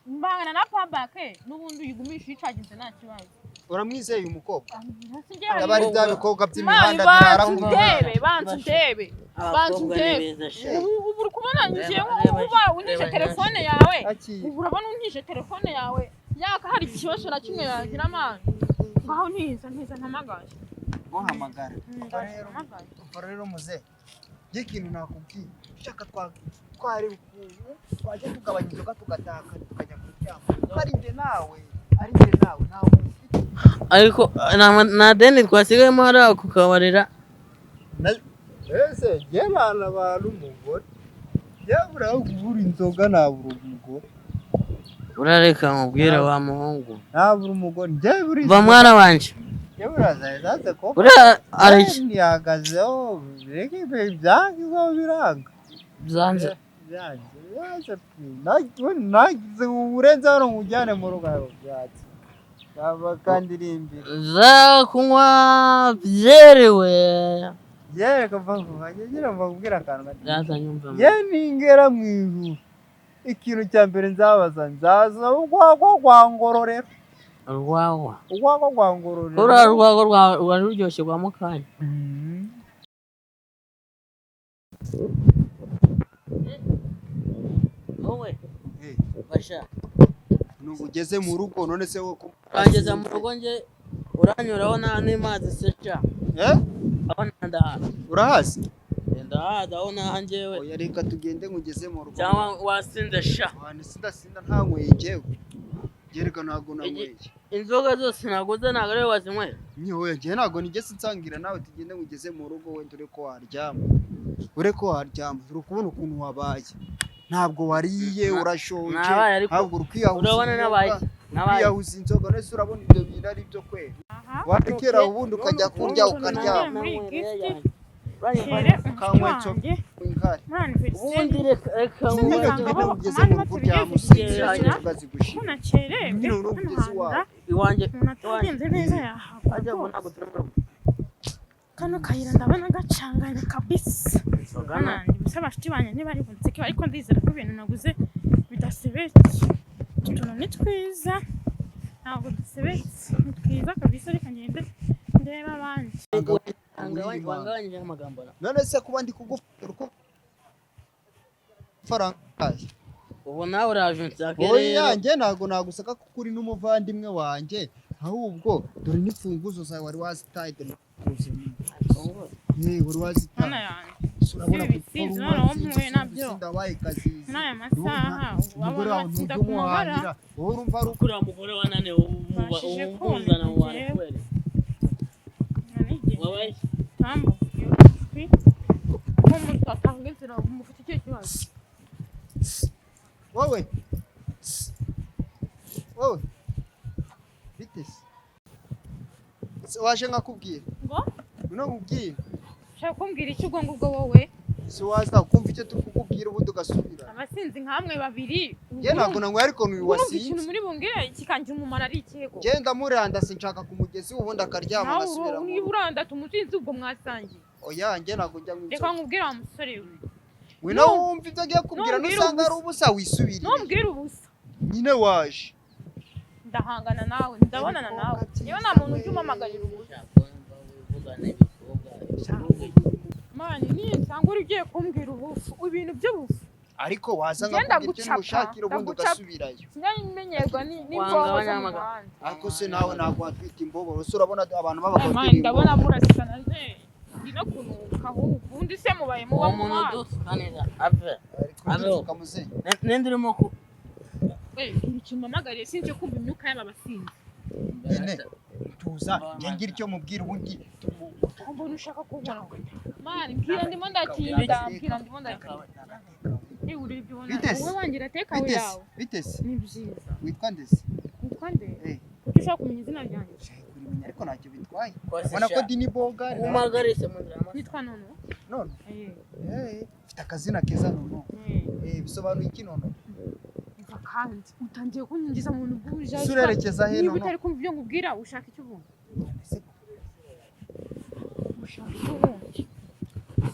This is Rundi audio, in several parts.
Mbangana na power bank n'ubundi uyigumisha uyicaginze nta kibazo. Uramwizeye uyu mukobwa? Sinjye. Aba ari bya bikobwa Mani, by'imihanda birara banza mu muhanda. undebe, banza undebe, banza Abakobwa ni undebe. beza sha. Ubu uri kubona Reba, njyewe reba, uba untije reba, telefone yawe. Aki. Ubu urabona untije telefone yawe yaka, hari ikibazo na kimwe yagira? Mani, ngaho ntiza, ntiza mpamagaye. Guhamagara. Ndaje mpamagaye. Umva rero muze, njye ikintu nakubwiye, ushaka twari ukuntu twajya tugabanya inzoga, tugataha tukajya kuryama, kuko ari njye nawe, ari njye nawe, nta muntu ufite. Ariko nta deni twasigayemo hariya ku kabarira. Ese njye ntanabara umugore? Njye buriya kubura inzoga nabura umugore? Urareka nkubwire wa muhungu. Nabura umugore njye buri? Va mwana wanje. Njye buriya zaze ko Buriya ariki ntihagazeho, reka ibyangizaho biranga. Byanze. Byanze, byanze pe. Nagize uburenze hano nkujyane mu rugo byatsi bakandirimbira. Za kunywa byerewe. Yereka mva ngira mbabwira akantu gato. Byanze nyumva. Ye ningera mu ijuru, ikintu cya mbere nzabaza, nzaza urwagwa rwa Ngororero. Urwagwa? Urwagwa rwa Ngororero. Ruriya rwagwa rwari ruryoshye rwa mukanya. Wowe basha. Nubu ugeze mu rugo none se wo Urangeza mu rugo, nge uranyuraho nta n'imazi se sha? Eh? Aho ndahaza. Urahazi? Ndahaza aho naha njyewe. Oya, reka tugende nkugeze mu rugo. Cyangwa wasinze sha? Wane, sindasinda, ntanyweye njyewe. Njye ntabwo nanyweye. Inzoga zose naguze ntabwo ariwe wazinywera? Nyowe njye ntabwo nigeze nsangira nawe. Tugende ngugeze mu rugo, wenda ure ko waryama, ure ko waryama. Uri kubona ukuntu wabaye, ntabwo wariye, urashonje. Nabaye ariko Ntabwo uri kwiyahuza urabona inzoga, nabaye nabaye. Kwiyahuza inzoga. None se urabona ibyo bintu ari byo kwera? Warekera ubundi ukajya kurya ukaryama. Muri iyi gift shyire umushyi Ukanywa inzoga. wanjye Inkari. muri anniversaire. Ubundi reka reka. Sinzi Nyine Usanga tugende bo ugeze amani mu rugo uryama batabigize usinzira, kugira. inzoga zigushira. Ko nakerewe Nyine uri hano ugeze iwawe. hantu Iwanjye. umuntu atagenze neza yahagwa Ajya ngo rwose. Ntabwo turi mu rugo. Kano kayira ndabona gacanganye kabisa. Inzoga Nanjye gusa abashuti banjye ntibari bunseke, ariko ndizera ko ibintu naguze bidasebetse. Utu tuntu ni twiza, ntabwo dusebetse, ni twiza kabisa. Reka ngende ndebe abandi. Wangabanyije amagambo na None se kuba ndi kugufata uko faranga? Ubu nawe uraje unsake. Oya. Rero. Njye ntabwo nagusaka kuko uri n'umuvandimwe wanjye. Ahubwo dore n'imfunguzo zawe wari wazitaye, dore imfunguzo. Eh, wari wazitaye. Mana yanjye! Gusa urabona Ibi bisinzi kuko noneho mpuye nabyo. Ndabaye kazizi. Muri aya masaha ubu Umugore abana wawe batsinda ntujya ku mabara. umuhahira wowe, urumva ari uko. Kuriya mugore wananiwe. Mbashije Umuzana mu kumva bantu njyewe. kubera Nanigiye. wabaye. Tambo nk'umuntu atanga inzira, mufite ikihe kibazo? Wowe, wowe bite se? Se waje nkakubwira? Ngo? Ngwino nkubwire. Ushaka kumbwira iki ubwo ngubwo wowe? Si waza kumva icyo turi kukubwira ubundi ugasubira? Abasinzi nkamwe babiri. Njye ntabwo nanyweye, ariko n'uyu Urumva ikintu wasinze. muri bumbwire kikangira umumaro ari ikego? Njye ndamuranda, sinshaka ku mugezi, ubundi akaryama Nawe agasubira mu niba rugo. urandata umusinzi, ubwo mwasangiye. Oya, njye ntabwo njya mu Reka inzoga. nkubwire wa musore we. Ngwino wumva ibyo agiye kubwira. Numbwira Nusanga ari ubusa. ubusa wisubirire. Ntumbwire ubusa. Nyine waje. Ndahangana nawe, ndabonana nawe. Niba nta muntu ujya umpamagarira ubusa. Mani, ninsanga uri ugiye kumbwira ubufu, ibintu by'ubufu. Ariko waza Njye nkakubwira icyo ndagucapa, ngushakira, ubundi ndagucapa. ugasubirayo. Sinamenyerwa n'imbobo Wangabanya zo mu amagambo. muhanda. Ariko se nawe ntabwo watwita imbobo? Ese urabona abantu b'abagabo Mani, batera ndabona imbobo? murasa na ze ndi no kunuka ahubwo. Ubundi se mubaye muba Uwo mu muntu muhanda? udusukanira ave. Ari kudutuka muzehe. Ninde urimo ku Eh, buri kintu mpamagariye sinje kumva imyuka y'aba basinzi. Nyine tuza njye ngira icyo mubwira ubundi Aho mbona ushaka kunkora, mani, mbwira, ndimo ndatinda, mbwira, ndimo ndatinda. Eh, urebye ubona Biteze. wowe wangira tekawe Bitese yawe. bitese. Ni byiza. Witwa ndese? Witwa nde? Eh. Kuki ushaka kumenya izina ryanjye? Shaka kurimenya, ariko ntacyo bitwaye. Kose Ubona ko sha. dini boga Umagarise mu nzira y'amaso. Nitwa Nono. None Eh. eh, mfite akazina keza nono. Eh. Eh, bisobanuye iki nono? Umva kandi utangiye kunyinjiza mu bintu bw'ubujajwa. Ese urerekeza he Niba nono? utari kumva ibyo nkubwira, ushaka icyo ubundi? Ese Ushaka icyo ubundi?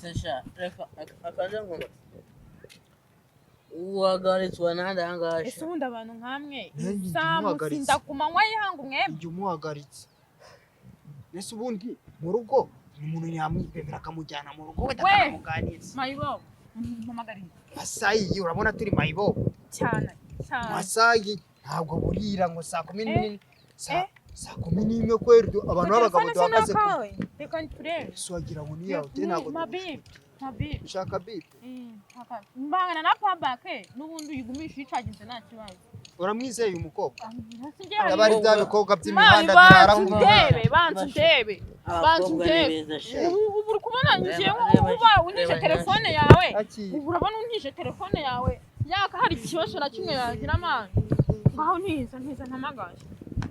Se sha, reka akaje ngo Uhagaritswe nande ahangaha? Ese ubundi abantu nkamwe Nanjye samusinda umuhagaritse. ku manywa y'ihangu mwebwe? Igihe umuhagaritse, mbese ubundi mu rugo umuntu yamwibemera akamujyana mu rugo wenda We! akanamuganiriza. Mayibobo mpamagariye. Masayi, urabona turi mayibobo? Cyane cyane. Masayi ntabwo burira ngo saa kumi Eh, n'imwe eh. Saa 11 kweri abantu b'abagabo Telefone se duhagaze ku nakawe, reka turebe. Ese wagira ngo ni yawe te? Ntabwo Mabipe, mabipe. Ushaka bipe? Mbangana na pabake n'ubundi uyigumisha uyicaginze nta kibazo. Uramwizeye uyu mukobwa? Sinjye. Aba ari bya bikobwa Mani, by'imihanda banza birara mu undebe, banza undebe, banza Abakobwa ni undebe. beza sha. Ubu uri kubona ngewe Reba, uba untije reba, telefone yawe. Akiye. Ubu urabona untije telefone yawe yaka, hari ikibazo na kimwe yagira amana? Ngaho ntiza, ntiza mpamagaye.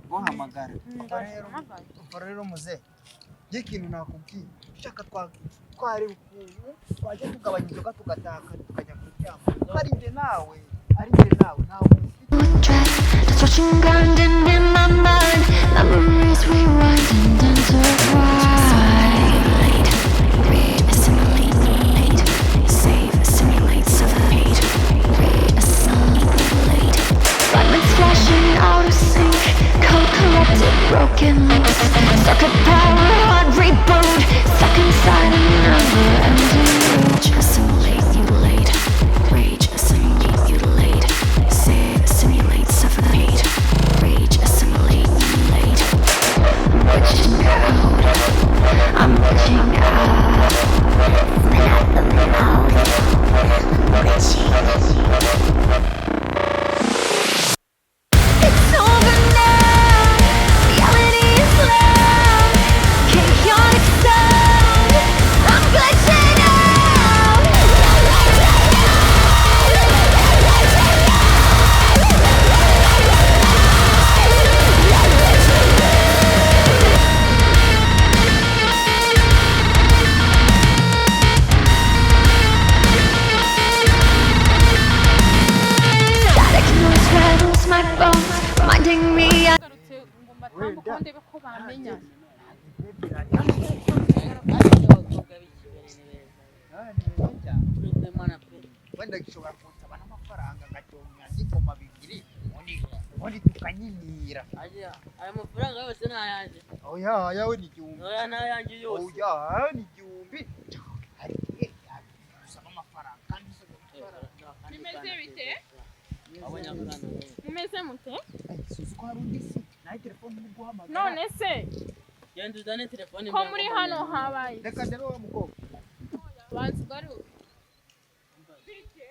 Guhamagara. Umva Ndaje rero, mpamagaye. umva rero muze, njye ikintu nakubwiye, ushaka twareba ukuntu twajya tugabanya inzoga tugataha tukajya kuryama, ari njye nawe, ari njye nawe, ntawe ufite. Dress, distortion grinding in my mind. Memories rewind and intertwine. Read, assimilate, save, assimilate, suffocate. Read, assimilate. Fragments flashing out of sync. Code corrupted, broken links. Circuit power on reboot. Stuck inside a never-ending loop. Rage, assimilate, mutilate. Rage, assimilate, mutilate. Save, assimilate, suffocate. Rage, assimilate, mutilate. I'm reaching out. I'm reaching out. At the mouth. I'm reaching. It's over now. Reality is loud. Chaotic sound. I'm glitching out. Static noise rattles my bones, reminding me I Ngarutse ngo mbatambuke ndebe ko bamenya. Ariko abakobwa b'i Kigali ni beza. Ukuri kw'Imana pe. Wenda gishobora kunsaba n'amafaranga ngacyomya ngikoma bibiri, ubundi tukanyimira. Agira aya mafaranga yose ni ayanjye. Oya, ayawe ni 1000. Oya, ni ayanjye yose. Oya, ayawe ni 1000. Hari igihe usaba amafaranga kandi usaba amafaranga. Bimeze bite? Abonye akana. Mumeze mute? Suzi ko hari undi si nawe telefone uri guhamagara? None se Genda uzane telefone. ko muri hano habaye? Reka ndebe wa mukobwa. Banza ugaruke. Bite?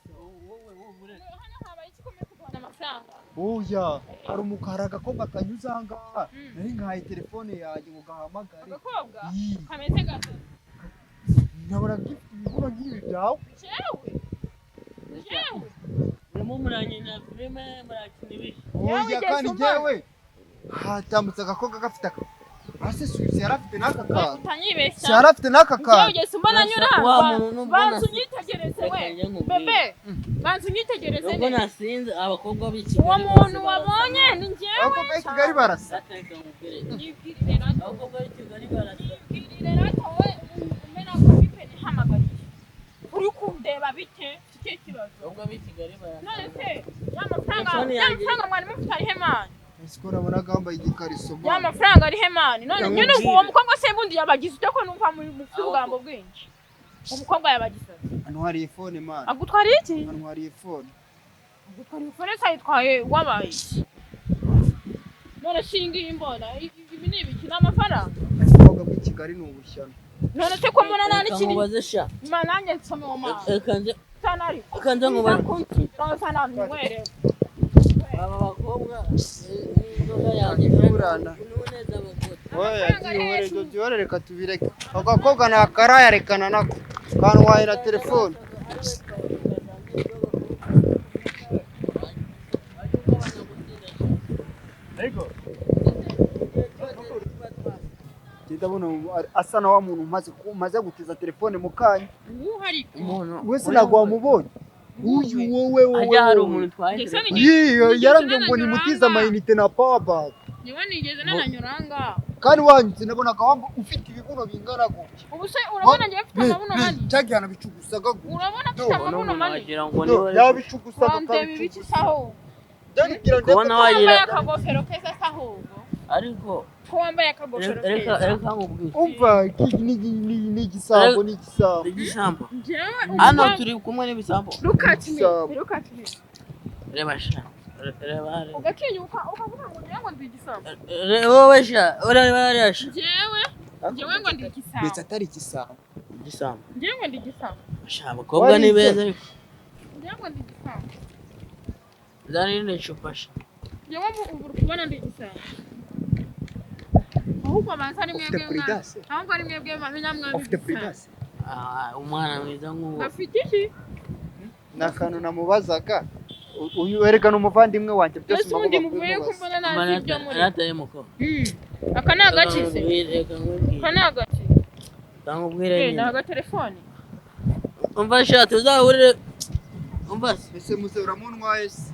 Wowe wowe uretse. Hano habaye iki ko muri kurwana amafaranga? Oya, hari umukara, agakobwa kanyuze aha ngaha. Mm. Nari nkahaye telefone yanjye ngo gahamagare. Agakobwa Yii, kameze gato? Nkabona gifite ibibuno nk'ibi byawe. Jewe, jewe? Murimo muranyina filime, murakina ibiki? Oya. Wigeze Kandi umbona? njyewe hatambutse agakobwa gafite aka ase suwisi, yari afite n'aka kantu. Utanyibeshya. Si yari afite n'aka Njyewe kantu? ugeze umbona nyura? Wa muntu nubwo Banza unyitegereze we. Reka njye nkubwire. Bebe, banza unyitegereze Nubwo neza. nasinze, abakobwa b'i Kigali Uwo bose muntu barasa. wabonye ni njyewe. Abakobwa b'i Kigali barasa. Reka nkubwire. Yibwirire rato. Abakobwa b'i Kigali barasa. Yibwirire rato we, umena ko bipe nihamagariye. Uri kundeba bite? Mfite ikihe kibazo? Abakobwa b'i Kigali barasa. None se ya mafaranga, Telefone ya yanjye. mafaranga mwari mufite arihe mani? Ese ko nabonaga wambaye igikariso? Ya Mwana. mafaranga arihe mani? None Yamubwire. nyine ubwo uwo mukobwa se bundi yabagize ute ko numva mufite ubugambo bwinshi? Umukobwa yabagize ate? Antwariye phone, man. Agutwariye iki? Antwariye phone. Agutwariye phone se ayitwaye wabaye iki? None shinga iyi mbona ibi ni ibiki? Ni amafaranga? Abakobwa b'i Kigali ni ubushyano. None se ko mbona nta Reka n'ikindi? nkubaze sha. Ma nanjye nsome uwo mwana. Reka nze Sana ariko. reka nze nkubaze. Sana nywere. Aba bakobwa n'inzoga yanjye. Ntiburana. N'uneza abagore. Oya, byihorere ibyo, byihorere, reka tubireke. Ako gakobwa ni akaraya, rekana nako kantwarira telefone. Njye ndabona ubu asa na wa muntu umaze gutiza telefone mu kanya. Uwo ariko. Wese ntabwo wamubonye uyu, wowe wowe? Hajya hari Wowe. umuntu utwaye Ndetse telefone. Yiyo, Nigeze yarambwiye ngo nananyura nimutize aha. amayinite na power bank. Niwe nigeze nananyura ngaho. Kandi wanyutse nabonaga ufite ibibuno. Ibibuno bingana gutya. Ubu se urabona njyewe mfite amabuno manini? Cyagihana bicugusaga gutya. Urabona mfite amabuno manini? Wagira ngo niwe. Yabicugusaga. Wandeba ibiki se ahubwo? Kubona Ko wagira wambaye akagofero keza se ahubwo? Ariko Ko wambaye akagofero reka keza? Reka nkubwire. Umva, iki ni igisambo, ni igisambo. Igisambo. Njyewe Hano ubu turi kumwe n'ibisambo. Look at me. Igisambo. Look at me. Reba sha, reba hariya. Ugatinyuka ukavuga ngo njyewe ngo ndi igisambo? Wowe sha, ureba hariya sha. Njyewe ngo ndi Ndetse igisambo? atari igisambo. Igisambo. Njyewe ngo ndi igisambo? Sha, abakobwa ni beza ariko. Njyewe ngo ndi igisambo? Zana irindi cupa sha. Njyewe ubu uri kubona ndi igisambo? Ahubwo banza ari Ufite mwebwe mwa puridase? Ahubwo ari mwebwe bamenya mwaba Ufite igisambo. puridase? Ah, umwana mwiza nk'uwo. Afite iki? Ni akantu namubazaga. Uyu werekana umuvandimwe wanjye byose. Mbese ubundi mba ngomba muvuye ko kubimubaza. mbona nazi ibyo muri Arataye muko. Aka ni agaki se? Reka nkubwire. Aka ni agaki? Reka nkubwire Eh, ni nyine. agatelefone. Umva sha, tuzahurire. Umva se. Ese muze uramuntwaye se?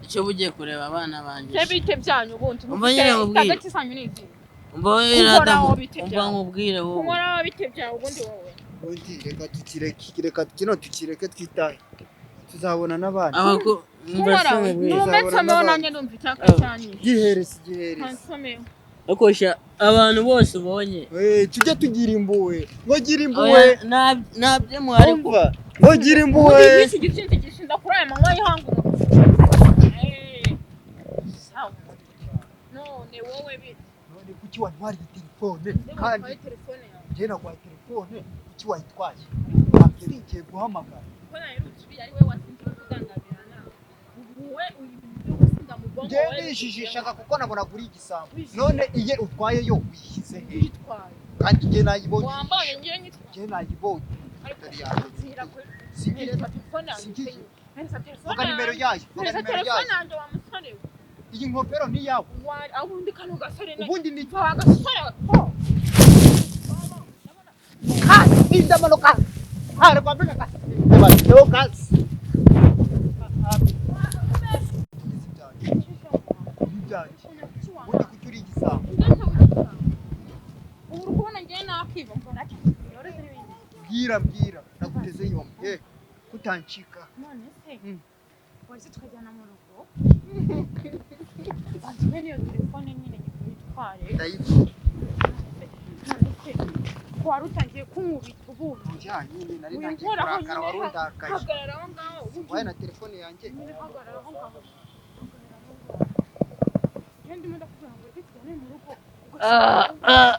Icyo bugiye kureba abana banjye Se sha. bite byanyu ubundi? Umva nyine nkubwire. Agaki sanyu ni izihe? Umva wowe Kunkoraho rata, bite umva byawe? nkubwire wowe. Kunkoraho bite byawe ubundi wowe? Ubundi reka tukireke, reka kino tukireke twitahe, tuzabona n'abandi. Abako umva se Kunkoraho nkubwire. numve Uzabona nsomeho n'abandi. nanjye ndumva icyaka cyanyishe. Gihereza, gihereza. Nsomeho. Ariko sha, abantu bose ubonye. Eh, tujye tugira impuhwe, ngo gira impuhwe. Oya, nabyemuha ariko. Umva, ngo gira impuhwe. Ubundi nk'iki gitsinzi gishinda kuri aya manywa y'ihangu. Eh, sawa. None wowe bite? None kuki wantwariye telefone? Ndeba Kandi utwaye telefone yawe. njye nagwaye telefone, kuki wayitwaye? Ngiye guhamagara. Ko naherutse uriya ari we wasinze uri kudandabirana. Ubu we uri ibintu byo gusinda mu bwonko Njye wowe. nijijishaga kuko nabonaga uri igisambo. None iye utwaye yo uyishyize he? Uyitwaye. Kandi njye nayibonye. Wambaye ngiye nyitwaye. Njye nayibonye. Ariko Dore yanjye. zira kuri Singire. Mpereza telefone yanjye. Singire. Mpereza telefone Vuga nimero yanjye. yayo, vuga Mpereza nimero telefone yayo. yanjye wa musore we. Iyi nkofero ni iyawe. Wa ubundi kano gasore na Ubundi ni wa gasore ko. kasi ndamanuka. Hari kwa mbega kasi. Ndamanuka kasi. Ibyanjye. Ubundi kuki uri igisambo? Ubu uri kubona ngiye nakiba mbona yoroze n'ibindi. Bwira, bwira, naguteze yombi. Eh, kutancika. None se waje tukajyana mu rugo? Banza ube n'iyo telefone nyine uyitware. Ndayivuga. None se ko wari utangiye kunkubita ubundi? Njya nyine nari ntangiye Winkoraho kurakara, nyine, wari undakaje. hagarara aho ngaho ubundi. Waye na telefone yanjye. Nyine hagarara aho ngaho. Hagarara aho ngaho. Njye ndimo ndakubwira ngo reka tujyane mu rugo. Ah, ah.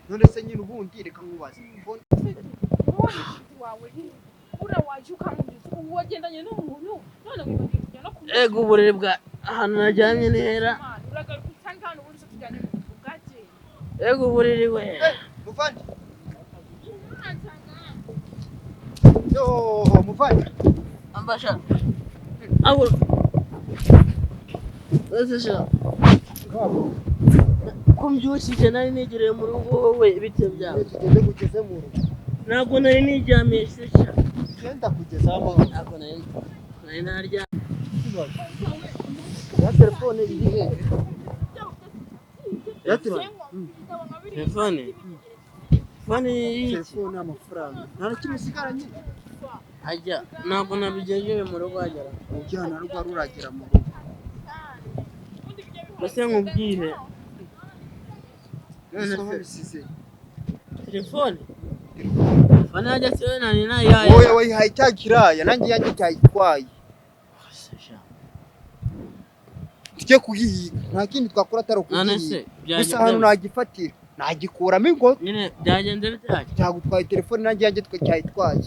None se nyine ubundi reka nkubaze. Phone Wowe mushiki wawe buriya waje ukamubwiza ubu wagendanye n'umuntu none wibagiwe kujya no kumureba. Ego, uburiri bwa ahantu najyanye ni hera. Imana, uragaruka usange hano ubundi se tujyane mu rugo bwakeye. Ego, uburiri we. Eh, muvandi. Uransanga hano. Yo, muvandi. Umva sha. Abo. Ese sha. Ngabo. Ko mbyukije nari negereye mu rugo wowe bite byawe? Tugende kugeze mu rugo. Ntabwo nari niryamiye se sha. Genda kugeza amahoro. Ntabwo nari naryamye. Ya telefone iri he? Ya telefone. Telefone. Telefone y'iki? Telefone, amafaranga. Nta na kimwe usigaranye. Ajya ntabwo nabigejeje mu rugo hagera. Ujyana rwa ruragera mu rugo. Mbese nkubwire. None se bisize. Telefone. Telefone yajya se nari nayihaye. Wowe wayihaye cya kiraya, nanjye yanjye cyayitwaye. Se sha. Tujye kuhiga. Nta kindi twakora atari None se ukuhiga. Gusa ahantu nagifatira, nagikuramo ingo. Nyine byagenze bite hajya? Cyagutwaye telefone, nanjye yanjye cyayitwaye.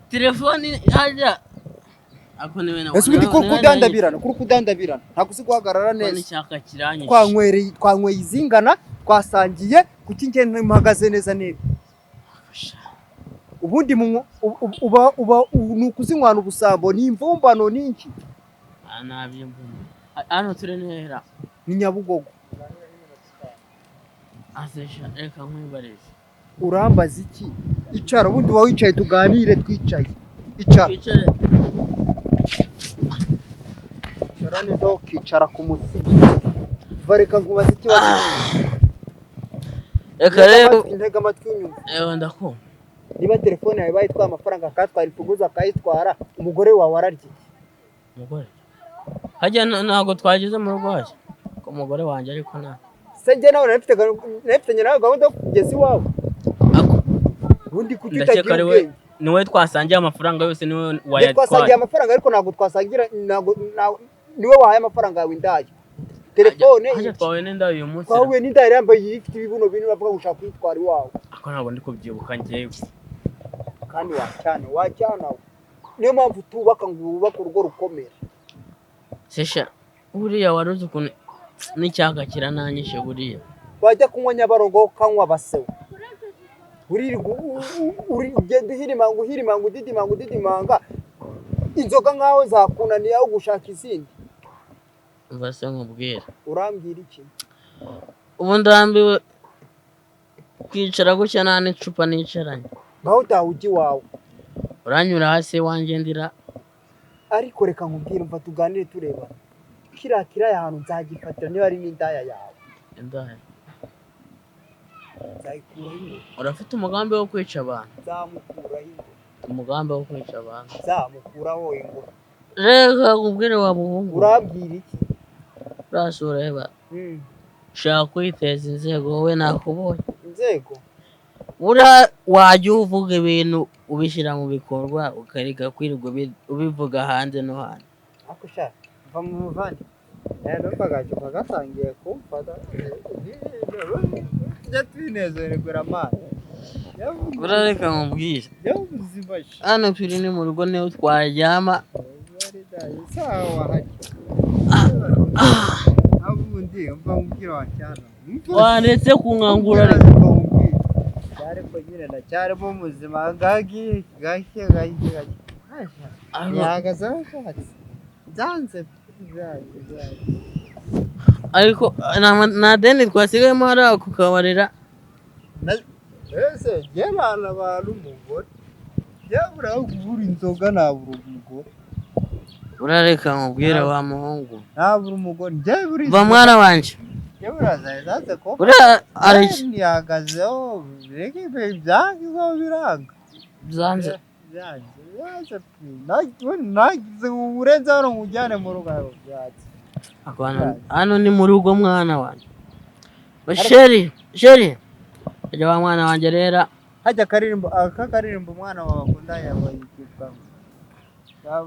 Telefone hajya. Ako niwe na. Ese ubundi kuri kudandabirana, kuri kudandabirana, ntabwo uzi guhagarara neza. neza. Icyaka kiranyishe. Twanywereye, twanyweye izingana, twasangiye, kuki njye mpagaze neza neza? Ubundi uba ni ukuzinywana ubusambo, ni imvumbano ni iki? Ah, nabyo mbona. Hano turi ni hera. Ni Nyabugogo. Ase sha, reka nkwibarize. Urambaza iki? Icara ubundi uba wicaye tuganire twicaye. Icara. Twicare. Icara neza ukicara ku musigi. Bareka nkubaze ikibazo. Reka rero. Ntega amatwi unyumve. Ewe, ndakumva. Niba telefone yawe bayitwaye, amafaranga akayatwara, imfunguzo akayitwara, umugore wawe ararya iki? Umugore hajya ntabwo twageze mu rugo, hajya ko umugore wanjye, ariko nta Se njye nawe narifitanye nawe gahunda yo kugeza iwawe? Ako- Ubundi kuki Ndakeka utagira ari we, ubwenge? niwe twasangiye amafaranga yose, niwe Njye wayatwaye. twasangiye amafaranga, ariko ntabwo twasangira, ntabwo niwe wahaye amafaranga yawe indaya, telefone. Hajya twahuye n'indaya uyu munsi? Twahuye n'indaya yambaye, ifite ibibuno binini, bavuga ngo ushaka kuyitwara iwawe. Ako ntabwo ndi kubyibuka njyewe. Kandi wacyana wacyana we, niyo mpamvu utubaka ngo wubake urugo rukomere. Sesha, buriya wari uzi ukuntu n'icyaka kirananyishe buriya. Wajya kunywa Nyabarongo ukanywa basewe, uririrwa ugenda uhirimanga, uhirimanga, udidimanga, udidimanga inzoga nkaho zakunaniye, aho gushaka izindi. Umva se nkubwira. Urambwira iki? Ubu ndambiwe kwicara gutya, nta n'icupa nicaranye. Ngaho utaha ujya iwawe. Uranyura hasi iwanjye ndira. Ariko reka nkubwire, umva, tuganire turebana. Kiriya kiriya ahantu nzagifatira, niba ari n'indaya yawe. Indaya? Nzayikuraho ingoro. Urafite umugambi wo kwica abantu? Nzamukuraho ingoro. Umugambi wo kwica abantu? Nzamukuraho ingoro. Reka nkubwire wa muhungu. Urambwira iki? Urasi ureba. Ushaka kwiteza inzego wowe, nakubonye. Inzego? Buriya wajya uvuga ibintu ubishyira mu bikorwa, ukareka kwirirwa ubivuga hanze no hanze. Ariko sha, mva mu muvandi, numva agacupa gatangiye kumfata, tujya twinezererwa amazi. Buriya reka nkubwire. Ubuzima. Hano turi ni mu rugo, niho twaryama. Sawa, hajya ubundi mva nkubwira wacyana. Waretse kunkangura reka. Ariko nyine ndacyarimo muzima, gake gake gake gake. Yahagaze aho ashatse, byanze byanze byanze. Ariko nta deni twasigayemo hariya ku kabarira? Ese njye abantu umugore byabura kubura inzoga, nabura umugore? Urareka nkubwire wa muhungu. Nabura umugore njye buri? Va mwana wanje. Njye buraza ko Buriya ariki ntihagazeho, reka ibyangizaho biranga. Byanze. Byanze byanze pe. Nagize uburenze hano nkujyane mu rugo, byanze. Ako hano ni mu rugo, mwana wanjye. Chérie, chérie, ajya wa mwana wanjye rera. Hajya akaririmbo, aka karirimbo umwana wawe akunda yabayitwa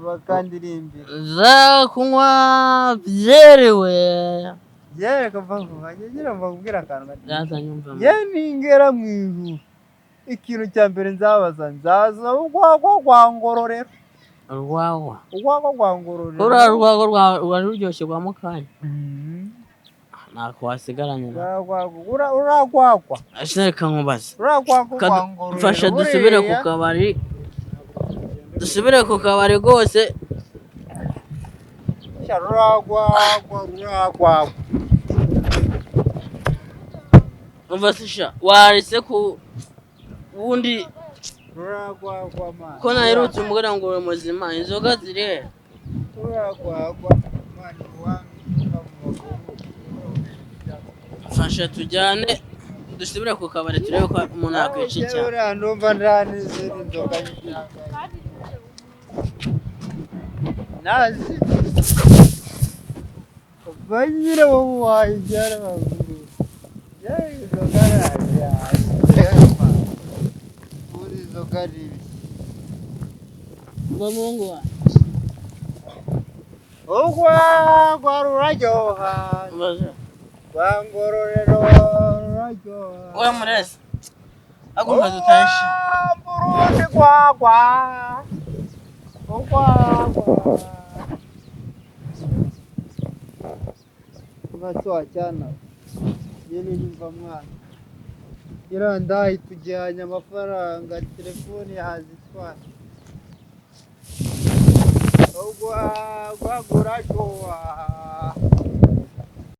bakandirimbira. Za kunywa byerewe. Yereka mva ngira mbabwira akantu gato. Ndaza nyumva. Ye, ningera mu ijuru, ikintu cya mbere nzabaza, nzaza urwagwa rwa Ngororero. Urwagwa? Urwagwa rwa Ngororero. Ruriya rwagwa rwari ruryoshye rwa mukanya, ntako wasigaranye na Uragwagwa. Reka nkubaze. Uragwagwa rwa Ngororero. Mfasha dusubire ku Buriya kabari, dusubire ku kabari rwose. Sha, ruragwagwa, ruragwagwa. Umva se sha, waretse ku ubundi. Ruragwagwa man. Ko naherutse umugore ngo uri muzima, inzoga ziri he? Ruragwagwa man, wanga mu maguru. Mfasha tujyane, dusubire ku kabari, turebe ko umuntu yakwica icyaha. Buriya ndumva nta n'izindi nzoga nazi banyine wowe wayijyana maguru inzoga uri inzoga ribi. Ngo muhungu wa Urwagwa ruraryoha. Mbaza. Rwa Ngororero ruraryoha. We murezi, haguruka dutashe. Burundi gwagwa, urwagwa. Basi wacyana nyine, nyumva mwana, iriya ndayi tujyanye amafaranga, telefone yazitwara, urwagwa ruraryoha.